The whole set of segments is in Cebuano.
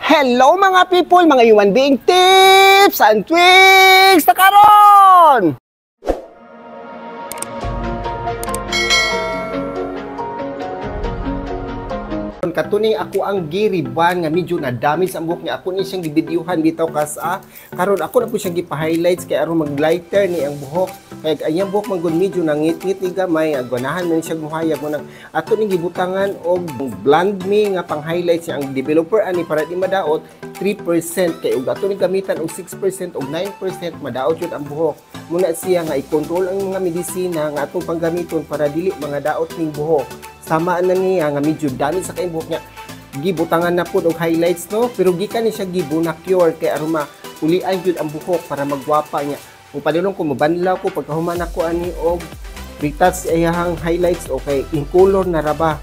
Hello mga people, mga human being tips and tricks na karon! Katuning ako ang giriban nga medyo na damage ang buhok niya. Ako ni siyang gibidyuhan bitaw kas karon ako na po siyang gipa-highlights kay aron mag-lighter ni ang buhok. Kay ang iyang buhok man gud medyo nangit-ngit ni gamay, ganahan man siya muhayag mo nang ato ning gibutangan og blend me nga pang-highlights niya ang developer ani para di madaot 3% kay ug ato ning gamitan og 6% og 9% madaot jud ang buhok. Muna siya nga i-control ang mga medisina nga atong panggamiton para dili mga daot ning buhok. Sama na niya nga medyo dami sa kayong buhok niya. Gibutangan na pud og highlights no, pero gikan ni siya gibuna cure kay aron ulian gyud ang buhok para magwapa niya. Kung padulong ko mobanlaw ko pagkahuman ako ani og retouch iyahang highlights, okay, in color na ra ba.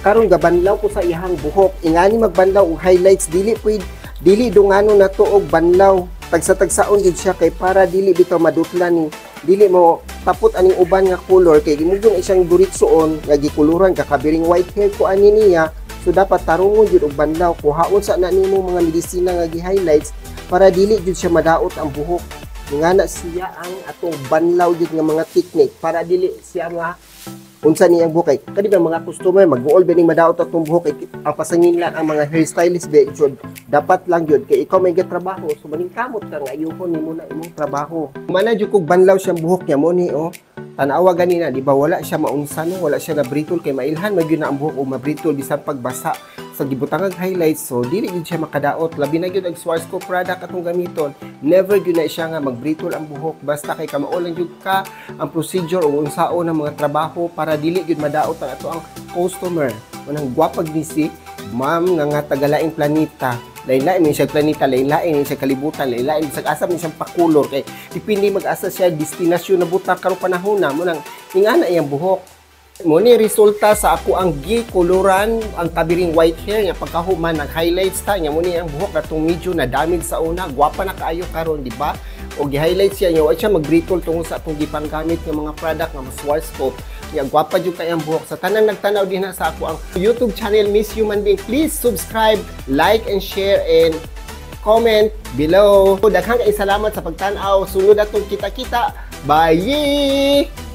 Karon gabanlaw ko sa iyahang buhok. Ingani magbanlaw og highlights dili pwed dili dungano na to og banlaw. Tagsa-tagsaon gyud siya kay para dili bitaw madutlan ni dili mo tapot aning uban nga color kay gimugdong isang duritsoon nga gikuluran kakabiring white hair ko ani niya, so dapat tarungon jud og banlaw. Kuhaon sa na nimo mga medisina nga gi-highlights para dili jud siya madaot ang buhok. Ngana siya ang atong banlaw jud nga mga technique para dili siya nga unsa niyang buhok kay kadi ba mga customer mag-uol ba ning madaot atong buhok kay ang pasangin lang ang mga hairstylist ba jud dapat lang jud kay ikaw may gatrabaho, so maningkamot ka nga ayoko nimo na imong trabaho. Mana jud kog banlaw siyang buhok niya mo ni oh. Tanawa ganina di ba wala siya maunsa no, wala siya na brittle kay mailhan magyud na ang buhok o mabrittle bisan pagbasa sa gibutangag highlights, so dili gyud siya makadaot. Labi na gyud ang Schwarzkopf product atong gamiton, never gyud na siya nga magbrittle ang buhok basta kay kamao lang gyud ka ang procedure o unsaon ang mga trabaho para dili gyud madaot ang ato ang customer. Unang gwapag ni si ma'am nga tagalaing planeta. Lain-lain ni siya planeta, lain-lain ni siya kalibutan, lain-lain bisag asa man siyang pakulor kay depende mag-asa siya destinasyon na buta karong panahon na mo nang ingana iyang buhok. Mo ni resulta sa ako ang gikuluran ang kabiring white hair nga pagkahuman nag-highlights ta nya mo ni ang buhok atong medyo na damage sa una, gwapa na kaayo karon di ba? O gi-highlights siya nya wa siya mag-brittle tungod sa atong gipanggamit nga mga product nga Schwarzkopf. Nya gwapa jud kay ang buhok. Sa tanan nagtanaw din na sa ako ang YouTube channel Miss Human Being, please subscribe, like and share and comment below. Daghang kay salamat sa pagtan-aw. Sunod atong kita-kita. Bye.